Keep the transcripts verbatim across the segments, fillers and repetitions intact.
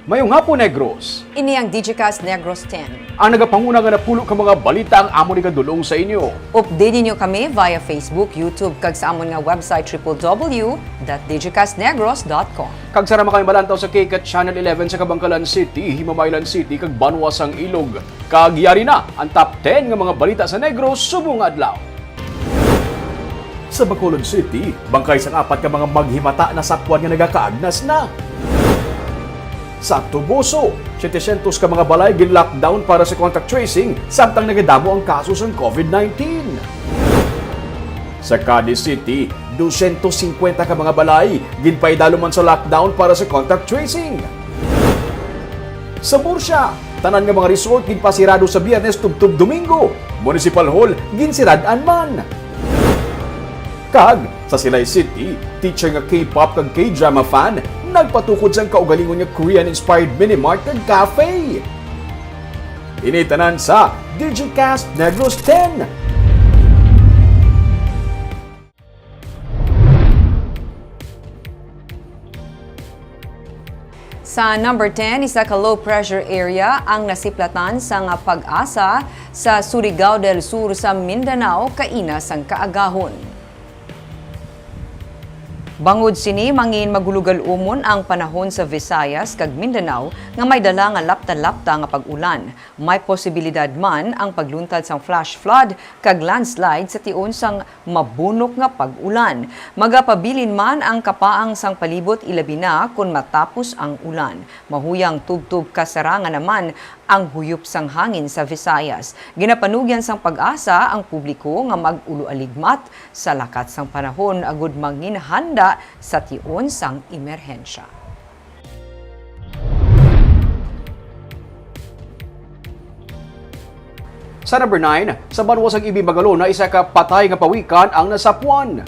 Mayong hapon, Negros. Ini ang Digicast Negros ten. Ang nagapanguna nga napulo ka mga balita ang amon igadulong sa inyo. Update ninyo kami via Facebook, YouTube, kag sa amon nga website, triple W dot digicast negros dot com. Kag sara man kami malantaw sa K cat Channel eleven sa Kabankalan City, Himamaylan City, kag Banwa sang Ilog. Kag yari na ang top ten nga mga balita sa Negros subong nga adlaw. Sa Bacolod City, bangkay sang apat ka mga maghimata nasapwan nga nagakaagnas na. Sa Toboso, setecientos ka mga balay gin-lockdown para sa contact tracing, samtang nagadamo ang kaso sang COVID nineteen. Sa Cadiz City, dosyentos singkwenta ka mga balay ginpaidalo man sa lockdown para sa contact tracing. Sa Murcia, tanan nga mga resort ginpasirado sa Biyernes tubtob Domingo. Municipal Hall ginsirad-an man. Kag sa Silay City, teacher nga K-pop kag K-drama fan nagpatukod sang kaugalingon nga Korean-inspired mini mart kag cafe. Ini tanan sa Digicast Negros ten. Sa number ten, isa ka low pressure area ang nasiplatan sang PAGASA sa Surigao del Sur sa Mindanao kaina sang kaagahon. Bangod sini, mangin magulugal-umon ang panahon sa Visayas kag Mindanao nga may dala nga lapta-lapta nga pag-ulan. May posibilidad man ang pagluntad sang flash flood kag landslide sa tion sang mabunok nga pag-ulan. Magapabilin man ang kapaang sang palibot, ilabi na kon matapos ang ulan. Mahuyang tubtob kasarangan naman ang huyop sang hangin sa Visayas. Ginapanugyan sang PAGASA ang publiko nga mag-uloaligmat sa lakat sang panahon agud manginhanda sa tion sang emerhensya. Sa number nine, sa banwa sang Ibim, Magalona, isa ka patay nga pawikan ang nasapwan.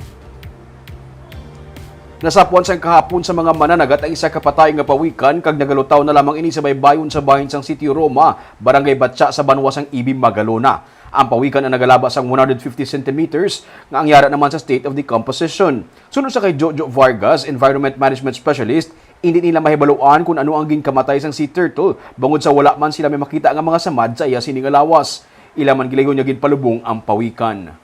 Nasapwan sang kahapon sa mga mananagat ang isa ka patay nga pawikan kag nagalutaw na lamang ini sa baybayon sa bahin sang Sitio Roma, Barangay Batya, sa banwa sang Ibim, Magalona. Ang pawikan ang nagalaba sang one hundred fifty centimeters nga ang yara naman sa state of decomposition. Suno sa kay Jojo Vargas, Environment Management Specialist, indi nila mahibaluan kon ano ang ginkamatay sang sea turtle, bangod sa wala man sila may makita nga mga samad sa iya sini nga lawas. Ila man gilayon nga ginpalubong ang pawikan.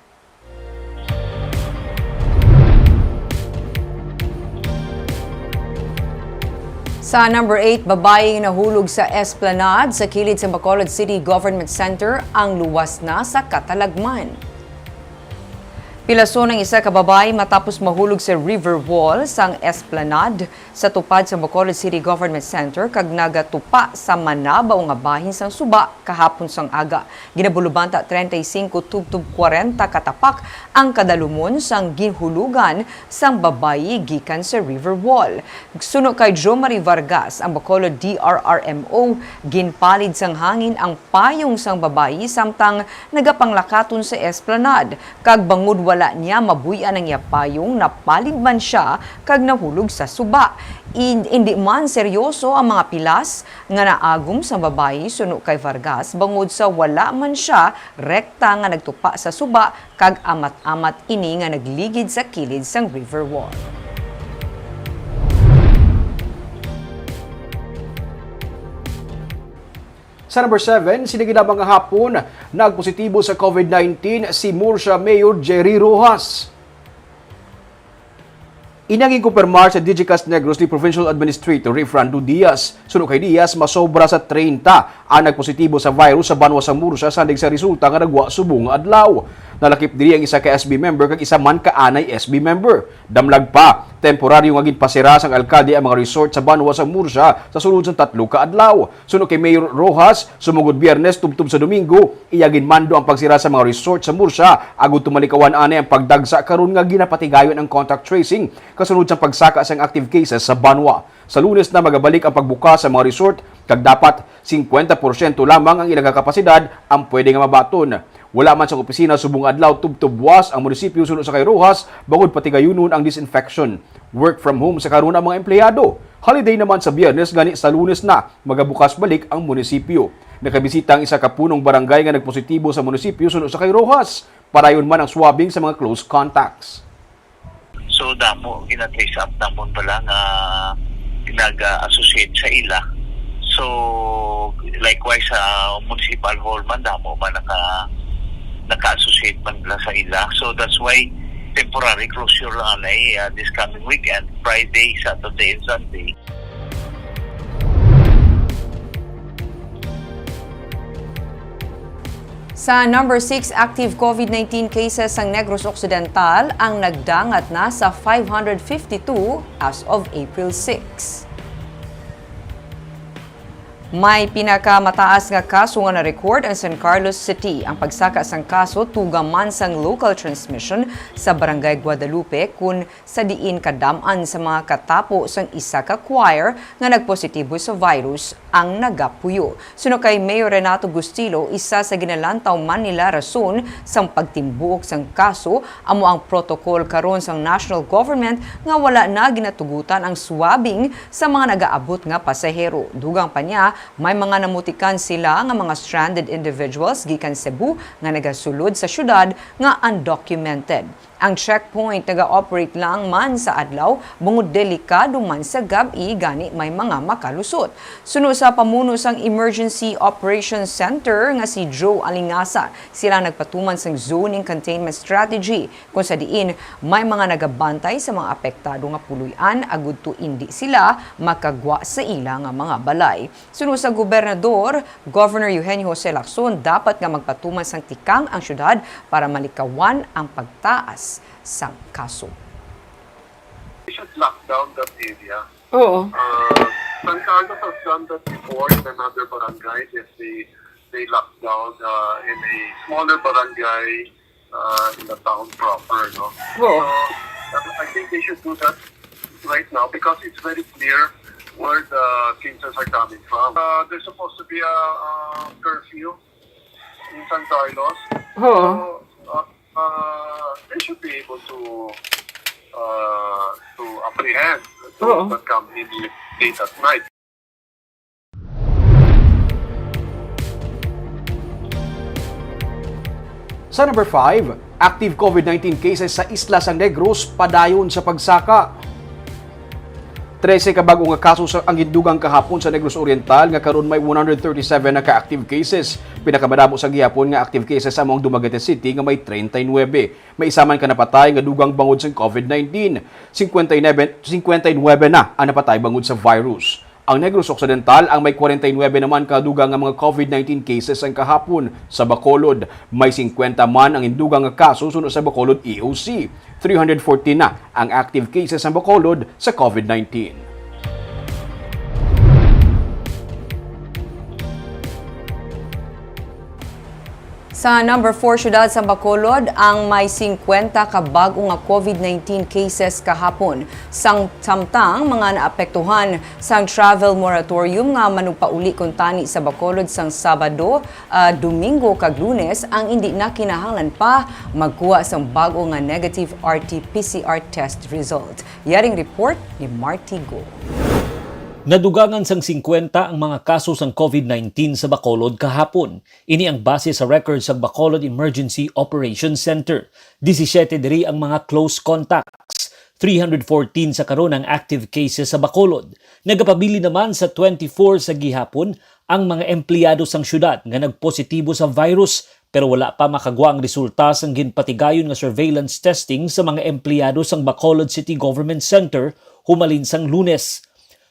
Sa number eight, babayi nahulog sa Esplanade sa kilid sa Bacolod City Government Center ang luwas na sa katalagman. Pilason ang isa ka babayi matapos mahulog sa river wall sang Esplanade sa tupad sa Bacolod City Government Center kag nagatupa sa manabaw nga bahin sang suba kahapon sang aga. Ginabulubanta treinta y cinco tubtob kwarenta ka tapak ang kadalumon sang ginhulugan sang babayi gikan sa river wall. Suno kay Jo Marie Vargas, ang Bacolod D R R M O, ginpalid sang hangin ang payong sang babayi samtang nagapanglakaton sa Esplanade, kag bangod wala niya mabuy-an ang iya payong, napalid man sia kag nahulog sa suba. In-, indi man seryoso ang mga pilas nga naagom sang babayi, suno kay Vargas, bangod sa wala man sia rekta nga nagtupa sa suba, kag amat-amat ini nga nagligid sa kilid sang river wall. Sa number seven, sini gid lamang nga hapon, nagpositibo sa COVID nineteen si Murcia Mayor Jerry Roxas. Ini ang ginkumpirmar sa Digicast Negros ni Provincial Administrator Rayfrando Diaz. Suno kay Diaz, masobra sa treinta ang nagpositibo sa virus sa banwa sa Murcia sandig sa resulta nga nagwa subong nga adlaw. Nalakip diri ang isa ka S B member kag isa man ka anay S B member. Damlag pa, temporaryo nga ginpasira sang alkalde ang mga resort sa banwa sa Murcia sa sulod sang tatlo ka adlaw. Suno kay Mayor Roxas, sumugod Biyernes tubtob sa Domingo, iya ginmando ang pagsira sa mga resort sa Murcia, agud tumalikawan anay ang pagdagsa karon nga ginapatigayon ang contact tracing kasunod sang pagsaka sang active cases sa banwa. Sa Lunes na magabalik ang pagbukas sa mga resort, kag dapat singkwenta porsyento lamang ang ilang kapasidad ang pwede nga mabaton. Wala man sang opisina subong adlaw tubtob buas ang munisipyo, suno sa kay Roxas, bangod patigayunon ang disinfection. Work from home sa karon ang mga empleyado. Holiday naman sa Biyernes, gani sa Lunes na magabukas balik ang munisipyo. Nakabisita ang isa ka punong barangay nga nagpositibo sa munisipyo, suno sa kay Roxas. Padayon man ang swabbing sa mga close contacts. So, damo, gina-trace up namon pala nga nag-associate sa ila. So, likewise, sa municipal hall man, damo man naka, naka-associate man nila sa ila. So, that's why temporary closure lang anay, ah, this coming weekend, Friday, Saturday, and Sunday. Sa number six, active COVID nineteen cases sang Negros Occidental ang nagdangat na sa five hundred fifty-two as of April six. May pinakamataas nga kaso nga na-record ang San Carlos City. Ang pagsaka sang kaso tuga man sang local transmission sa Barangay Guadalupe, kun sa diin kadam-an sa mga katapo sang isa ka choir nga nagpositibo sa virus ang nagapuyo. Suno kay Mayor Renato Gustilo, isa sa ginalantaw man nila rason sang pagtimbuok sang kaso amo ang protocol karon sang national government nga wala na ginatugutan ang swabbing sa mga nagaabot nga pasahero. Dugang pa niya, may mga namutikan sila nga mga stranded individuals gikan Cebu nga nagasulod sa syudad nga undocumented. Ang checkpoint naga-operate lang man sa adlaw, bangod delikado man sa gab-i, gani may mga makalusot. Suno sa pamuno sang Emergency Operations Center nga si Joe Alingasa, sila nagpatuman sang zoning containment strategy, kung sa diin may mga nagabantay sa mga apektado nga puloy-an agud to indi sila makagwa sa ila nga mga balay. Suno sa gobernador, Governor Eugenio Jose Lacson, dapat nga magpatuman sang tikang ang syudad para malikawan ang pagtaas sang kaso. We should lock down that area. Oo. Uh, San Carlos has done that before in another barangay. Yes, they they locked down uh, in a smaller barangay uh, in the town proper. No. Oo. So uh, I think they should do that right now because it's very clear where the cases are coming from. Uh, there's supposed to be a, a curfew in San Carlos. Oo. So, uh, uh, they should be able to uh, to apprehend those Oo. that come in late at night. Sa number five, active COVID nineteen cases sa isla sang Negros padayon sa pagsaka. Trese ka bag-o nga kaso sa ang gindugang kahapon sa Negros Oriental nga karon may one hundred thirty-seven na ka active cases. Pinakamadamo sa gihapon nga active cases amo ang Dumaguete City nga may treinta y nuebe. May isa man ka napatay nga dugang bangod sa COVID nineteen. Cincuenta y nuebe, cincuenta y nuebe na ang napatay bangod sa virus. Ang Negros Occidental ang may kwarenta y nuebe naman ka dugang nga mga COVID nineteen cases ang kahapon. Sa Bacolod, may singkwenta man ang indugang nga kaso suno sa Bacolod E O C. Three hundred fourteen na ang active cases sa Bacolod sa COVID nineteen. Sa number four, siyudad sa Bacolod ang may singkwenta ka bag-o nga COVID nineteen cases kahapon. Sang samtang mga naapektuhan sang travel moratorium nga manugpauli kuntani sa Bacolod sang Sabado, ah, Domingo kag Lunes ang indi na kinahanglan pa magkuha sang bag-o nga negative R T P C R test result. Yaring report ni Marty Go. Nadugangan sang singkwenta ang mga kaso sang COVID nineteen sa Bacolod kahapon. Ini ang base sa record sang Bacolod Emergency Operations Center. Disisiete diri ang mga close contacts. Three hundred fourteen sa karon ang active cases sa Bacolod. Nagapabilin naman sa twenty-four sa gihapon ang mga empleyado sang syudad nga nagpositibo sa virus, pero wala pa makagwa ang resulta sang ginpatigayon nga surveillance testing sa mga empleyado sang Bacolod City Government Center humalin sang Lunes.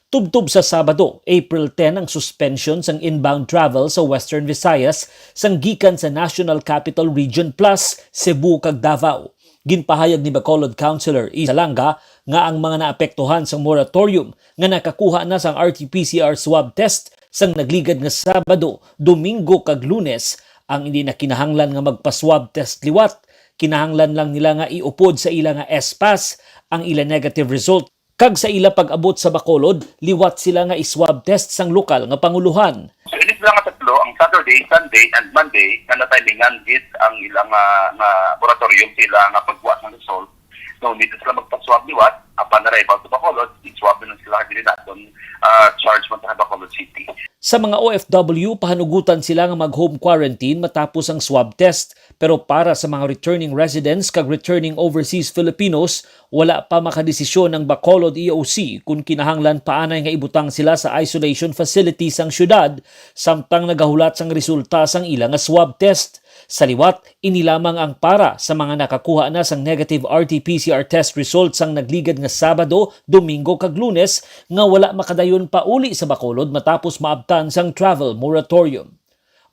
Tubtob sa Sabado, April ten, ang suspension sang inbound travel sa Western Visayas sang gikan sa National Capital Region plus Cebu kag Davao. Ginpahayag ni Bacolod Councilor Isa Langa nga ang mga naapektuhan sang moratorium nga nakakuha na sang R T P C R swab test sang nagligad nga Sabado, Domingo kag Lunes ang hindi na kinahanglan nga magpa-swab test liwat. Kinahanglan lang nila nga iupod sa ila nga S-Pass ang ila negative result. Kag sa ila pag-abot sa Bacolod, liwat sila nga i-swab test sang lokal nga panguluhan. So, ini sila nga tatlo, ang Saturday, Sunday, and Monday, nga natimingan gid ang ilang, ah, nga moratorium sa ila nga pagkuha sang result. No need na sila magpa-swab liwat, upon arrival sa Bacolod, i-swab na lang sila diri naton, ah, charge man sa Bacolod City. Sa mga O F W, pahanugutan sila nga mag-home quarantine matapos ang swab test. Pero para sa mga returning residents kag returning overseas Filipinos, wala pa makadesisyon ang Bacolod E O C kon kinahanglan pa anay nga ibutang sila sa isolation facility sang siyudad, samtang nagahulat sang resulta sang ila nga swab test. Sa liwat, ini lamang ang para sa mga nakakuha na sang negative R T P C R test result sang nagligad nga Sabado, Domingo, kag Lunes nga wala makadayon pauli sa Bacolod matapos maabtan sang travel moratorium.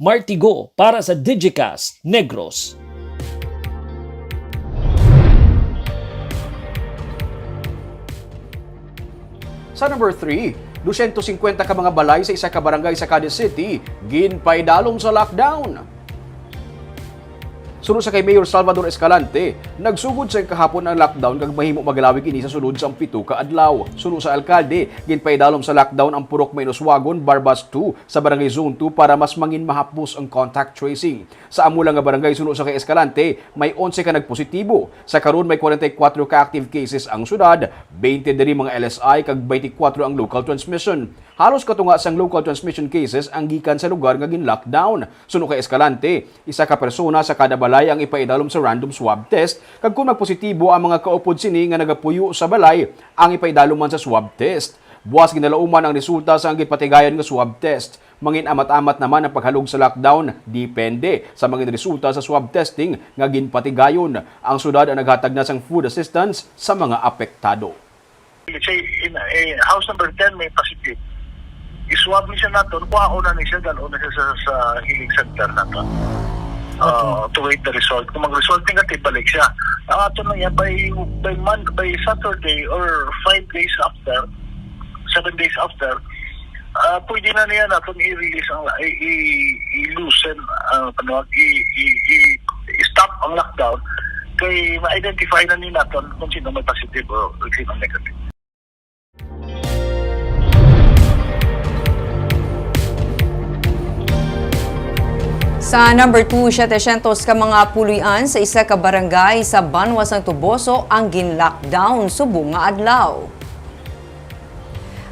Martigo para sa Digicast Negros. Sa number three, dosyentos singkwenta ka mga balay sa isa ka barangay sa Cadiz City ginpaidalom sa lockdown. Suno sa kay Mayor Salvador Escalante, nagsugod sa kahapon ang lockdown kag mahimo maglawig ini sa sulod sang pito ka adlaw. Suno sa alkalde, ginpaidalom sa lockdown ang Purok Mainoswagon, Barbas two, sa Barangay Zone two para mas mangin mahapos ang contact tracing. Sa amo lang nga barangay suno sa kay Escalante, may onse ka nagpositibo. Sa karon may forty-four ka active cases ang syudad, twenty diri mga L S I kag twenty-four ang local transmission. Halos katunga sang local transmission cases ang gikan sa lugar nga gin-lockdown. Suno kay Escalante, isa ka persona sa kada balay ang ipaidalom sa random swab test, kag kon magpositibo ang mga kaupod sini nga nagapuyo sa balay, ang ipaidalom man sa swab test. Buas ginalauman ang resulta sang ginpatigayon nga swab test. Mangin-amat-amat naman ang paghalog sa lockdown, depende sa mangin resulta sa swab testing nga ginpatigayon. Ang syudad ang naghatag na sang food assistance sa mga apektado. Let's say, in, eh, house number ten may positive. I-swab ni siya naton, kuhaon na ni siya, dalon na siya sa, sa healing center naton. Uh, to wait the result. Kung mag-result negative, balik siya. Ang aton lang yan, by, by month, by Saturday or five days after, seven days after, ah, pwede na niya naton i-release ang, i-, i-, i-loosen ang, ano, i-, i-, i-, i-stop ang lockdown kay ma-identify na ni naton kung sino may positive o sino negative. Sa number two, setecientos ka mga puloy-an sa isa ka barangay sa banwa sang Toboso ang gin-lockdown subong nga adlaw.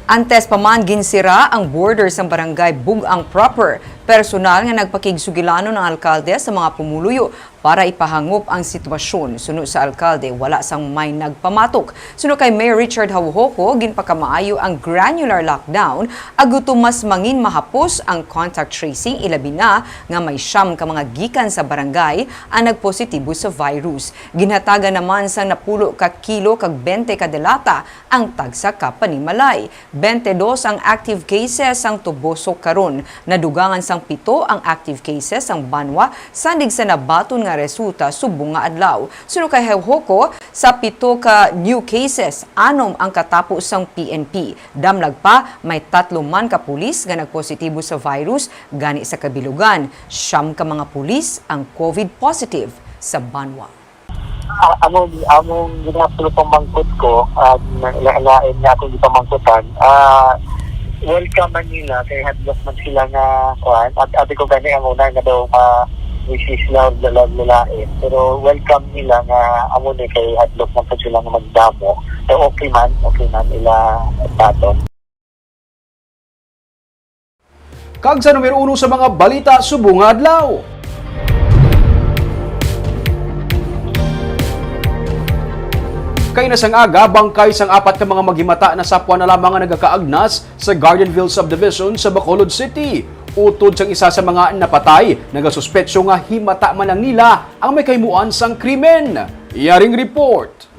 Antes pa man ginsira ang border sang Barangay Bug-ang Proper, personal nga nagpakigsugilanon ang alkalde sa mga pumuluyo para ipahangop ang sitwasyon. Suno sa alkalde, wala sang may nagpamatok. Suno kay Mayor Richard Haujoco, ginpakamaayo ang granular lockdown agud to mas mangin mahapos ang contact tracing, ilabi na nga may siyam ka mga gikan sa barangay ang nagpositibo sa virus. Ginhatagan naman sang napulo ka kilo kag bente ka delata ang tagsa ka panimalay. Bente dos ang active cases sang Toboso karon. Nadugangan sang pito ang active cases sang banwa sandig sa nabaton nga resulta subong nga adlaw. Suno kay Heujoco, sa pito ka new cases, anom ang katapo sang P N P. Damlag pa, may tatlo man ka pulis nga nagpositibo sa virus, gani sa kabilugan, siyam ka mga pulis ang COVID positive sa banwa. Ah, among among ginaplo pamangkot ko, ah, na, na, lain nga akong gipamangkutan, ah, welcome man nila kay hadlok man sila nga kuan. At abi ko gani ang una nga daw ma receive na lalain, pero welcome nila nga amo ni kay hadlok man pud sila nga magdamo. So okay man, okay man ila baton. Kag sa numero uno sa mga balita subong nga adlaw. Kay na sang aga, bangkay sang apat ka mga maghimata nasapwan na lamang nga nagakaagnas sa Gardenville Subdivision sa Bacolod City. Utod sang isa sa mga napatay, nagasuspetso nga himata man lang nila ang may kahimuan sang krimen. Yaring report.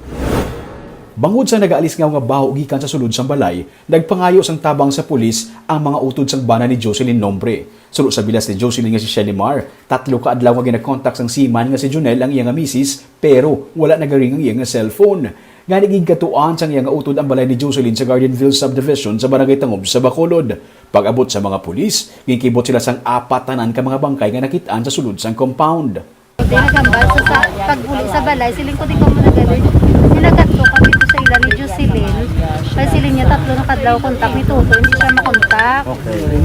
Bangod sa nagaalisngaw nga baho gikan sa sulod sang balay, nagpangayo sang tabang sa pulis ang mga utod sang bana ni Jocelyn Nombre. Suno sa bilas ni Jocelyn nga si Shenimar, tatlo ka adlaw nga ginakontak sang seaman nga si Junel ang iya nga misis, pero wala nagaring ang iya nga cellphone. Gani, ginkadtuan sang iya nga utod ang balay ni Jocelyn sa Gardenville Subdivision sa Barangay Tangob sa Bacolod. Pag-abot sa mga pulis, ginkibot sila sang apat tanan ka mga bangkay nga nakit-an sa sulod sang compound. Di nagambal sa, sa pag-uli sa balay, siling ko di ko mo nagawin. Sila tatlo kami to sa ila ni Jocelyn. Kaya siling niya tatlo na kadlaw kontak ni Toto, hindi siya makontak. Okay.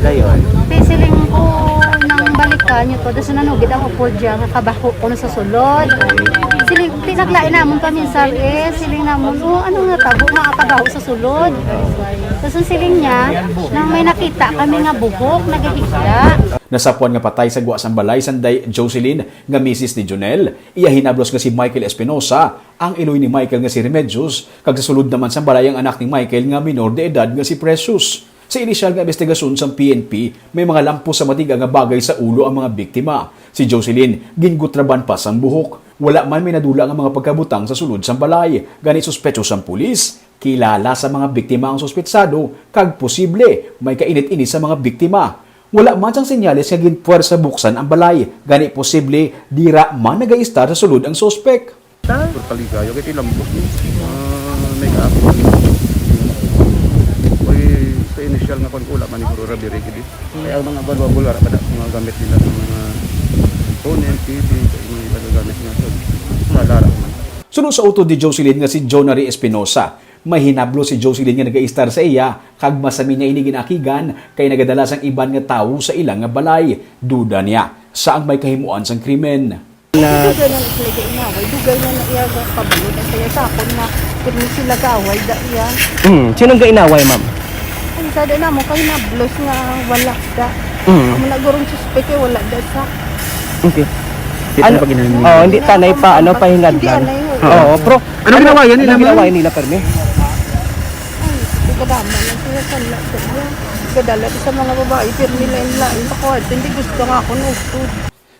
Dayon. Ti siling ko nang balikan niyo to, daso nanugid ako po dyan, nga kabaho ko na sa sulod. Siling, ti naglain namon kami, sir, eh, siling namon, "Oh, ano nga tabo nga kabaho sa sulod?" Tapos ang siling niya, nang may nakita kami nga buhok, nagahigda. Nasapuan nga patay sa gwa sang balay sanday Jocelyn nga misis ni Jonel, iya hinablos nga si Michael Espinosa, ang iloy ni Michael nga si Remedios, kag sa sulod naman sang balay ang anak ni Michael nga minor de edad nga si Precious. Sa inisyal nga imbestigasyon sang P N P, may mga lampos sa matiga nga bagay sa ulo ang mga biktima. Si Jocelyn, gingutraban pa sang buhok. Wala man may nadula nga mga pagkabutang sa sulod sang balay. Gani suspetso sang pulis, kilala sa mga biktima ang suspetsado, kag posible may kainit-init sa mga biktima. Wala man sang senyales nga ginpuwersa buksan ang balay. Gani posible dira man nagaistar sa sulod ang suspek. Doktor Paligayo, kay ilambot ni, ah, may kaako. Uy, sa initial nga kwan ko, wala man ni Guru Rabi Rigid, eh. Kaya ang mga bulwabul, wala pa na mga gamit nila sa mga phone, T V, sa mga iba nga gamit nga, so, wala ra man. Suno sa utod ni Jocelyn nga si Jonary Espinosa, may hinablo si Jocelyn nga nagaistar sa iya, kag masami niya ini ginakigan kay nagadala sang iban nga tawo sa ila nga balay. Duda niya sa ang may kahimuan sang krimen. Na dugay na sila gainaway, dugay na na iya ga-, kabalo na siya sa akon nga pirmi sila gaaway da iya. Mm, sino ang gainaway, ma'am? Ang sada namo kay nablos nga wala da. Mm. Amo na gurong suspek kay wala da sa. Okay. Ano? Ano ba ginahimo? Oh, hindi tanay pa, ano, pahingadlan. Hindi anay, oh. Oo, pero ano ginawa yan nila, ma'am? Ano ginawa yan nila, permi? Ay, kadama lang sila sa la-, sa iya. Kadala sa mga babae, pirmi lain-lain sa kwarto. Hindi gusto nga ako nutod.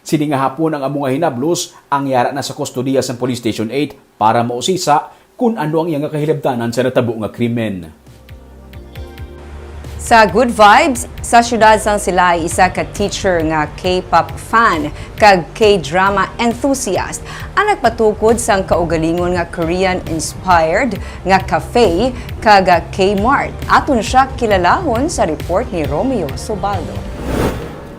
Sini nga hapon ang amo nga hinablos, ang yara na sa kustodiya sang Police Station eight para mausisa kon ano ang iya nga kahilabtanan sa natabo nga krimen. Sa Good Vibes, sa siyudad sang Silay, isa ka teacher nga K-pop fan kag K-drama enthusiast ang nagpatukod sang kaugalingon nga Korean-inspired nga cafe kag K-Mart. Aton siya kilalahon sa report ni Romeo Sobaldo.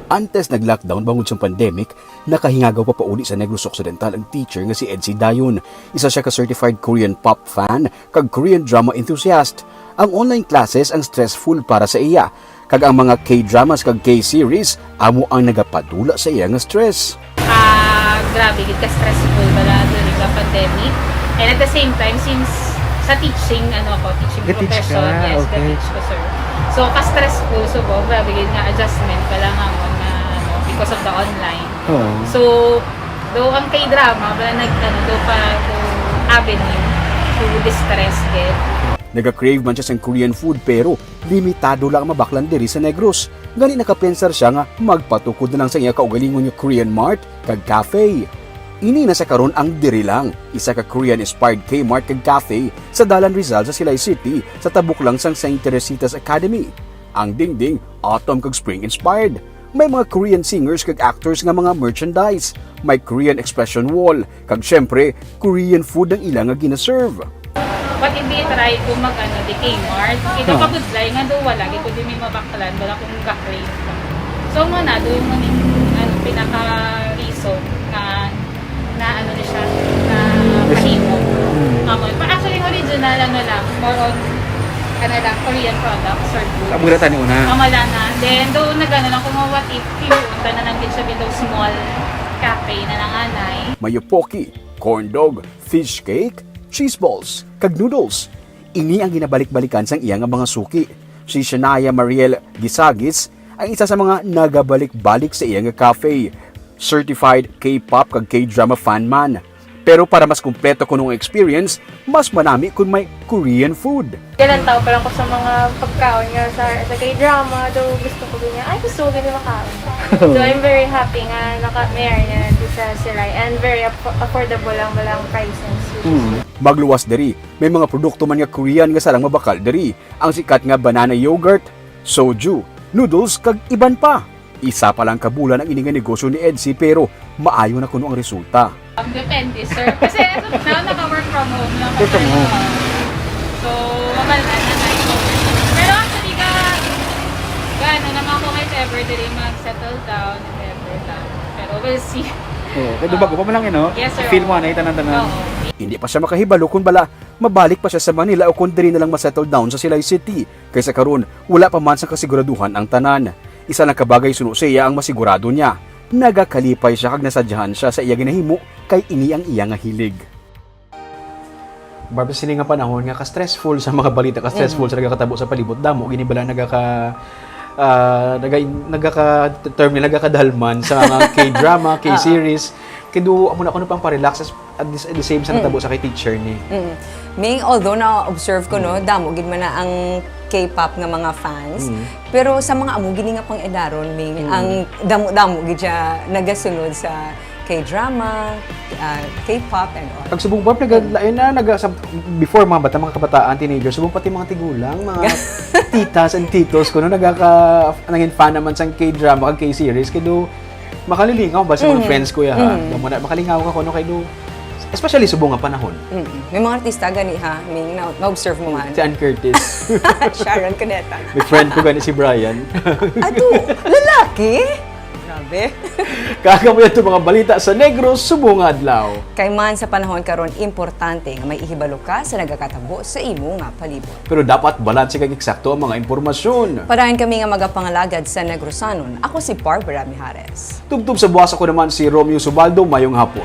Antes nag-lockdown bangod sang pandemic, nakahingagaw pa pauli sa Negros Occidental ang teacher nga si Edsy Dayon. Isa sia ka certified Korean pop fan kag Korean drama enthusiast. Ang online classes ang stressful para sa iya, kag ang mga K-dramas kag K-series amo ang nagapadula sa iya nga stress. Ah, grabe gid ka stressful bala during the pandemic. And at the same time, since sa teaching, ano ako, teaching profession, yes, ka-teach ko, sir. So, ka-stressful, so, bo, grabe gid nga adjustment bala nga, nga, ano, because of the online. Oo. So, though ang K-drama, bala nag, ano, though pa, though avenue to distress gid. Naga-crave man siya sang Korean food, pero limitado lang ang mabaklan diri sa Negros. Gani nakapensar sia nga magpatukod na lang sa iya kaugalingon nga Korean Mart kag cafe. Ini na sa karon ang diri lang, isa ka Korean-inspired K-Mart kag cafe sa Dalan Rizal sa Silay City, sa tabok lang sang Saint Teresita's Academy. Ang dingding, autumn kag spring-inspired. May mga Korean singers kag actors nga mga merchandise. May Korean expression wall. Kag syempre, Korean food ang ila nga gina-serve. What if i-try ko mag, ano, di K-Mart? Ito, ah, kabudlay nga daw wala, di ko di may mabaklan, wala kong ga-crave. So, mo na, doon mo ning, ano, pinaka-reason nga, na, ano, na siya, na, yes, pahimo. Mm. Amo, pa, actually, yung original, ano lang, more on, ano lang, Korean products or goods. Sa mura tani una. Amo lang na. Then, doon nag-ano lang, kung what if, pinuunta na lang din siya, dito small cafe na lang, anay. Mayo poki, corn dog, fish cake, cheese balls, kag noodles. Ini ang ginabalik-balikan sang iya nga mga suki. Si Shania Mariel Gisagis ang isa sa mga nagabalik-balik sa iya nga cafe. Certified K-pop kag K-drama fan man. Pero para mas kumpleto kuno ang experience, mas manami kon may Korean food. Galantaw pa lang ko sa mga pagkaon nga sa, sa K-drama, daw gusto ko ganyan. Ay, gusto ko ganyan makaon. So, I'm very happy nga naka-, may area dito sa Silay and very aff-, affordable ang mga prices. Mm. Magluwas diri, may mga produkto man nga Korean nga sarang mabakal diri. Ang sikat nga banana yogurt, soju, noodles, kag iban pa. Isa pa lang ka bulan ang ini nga negosyo ni Edsy, pero maayo na kuno ang resulta. Um, depende, sir. Kasi as of now, naka-work from home lang. Work from home. So, mabal na, na, na. Pero actually, ga, ga, ano naman ako, if ever, dili mag-settle down, if ever lang. Pero we'll see. Oo, kaya bago pa man lang, eh, no? Yes, sir. Feel mo, ano, tanan-tanan. Oo. Hindi pa siya makahibalo kung bala, mabalik pa siya sa Manila o kung diri na lang ma-settle down sa Silay City. Kay sa karon, wala pa man sang kasiguraduhan ang tanan. Isa lang ka bagay suno sa iya ang masigurado niya. Nagakalipay siya kag nasadyahan siya sa iya ginahimo kay ini ang iya nga hilig. Barb, sini nga panahon nga ka-stressful sa mga balita, ka-stressful Mm. sa nagakatabo sa palibot, damo gini bala nagaka ah, naga, nagaka term nila, nagakadalman sa mga K-drama, K-series. Kay do amo na kuno pang pa-relax as- at the, at the same sa Mm. natabo sa kay teacher ni. Mm. Ming, although na-observe ko, no, Mm. damo gid man na ang K-pop nga mga fans, Mm. pero sa mga amo gini nga pang-edaron, Ming, Mm. ang damo-damo gid siya nagasunod sa K-drama, ah, K-pop and all. Pag subong, Barb, naga-, Mm. lain na, naga-, sa, before, mga bata, mga kabataan, teenagers, subong pati mga tigulang, mga titas and titos, kuno nagaka-, nangin fan naman sang K-drama kag K-series, kay do makalilingaw ba sa mga Mm. friends ko, ya, ha? Mm. Damo na, makalingaw ka kuno kay do, especially subong nga panahon. Mm. May mga artista gani, ha, Ming, na, na-observe mo man. Si Ann Curtis. Sharon Cuneta. May friend ko gani si Brian. Ato, lalaki? Grabe. Kag amo yan to mga balita sa Negros subong nga adlaw. Kay man sa panahon karon, importante nga may ihibalo ka sa nagakatabo sa imo nga palibot. Pero dapat balanse kag eksakto ang mga impormasyon. Padayon kami nga magapangalagad sa Negrosanon. Ako si Barbara Mijares. Tubtob sa buwas, ako naman si Romeo Subaldo. Mayong hapon.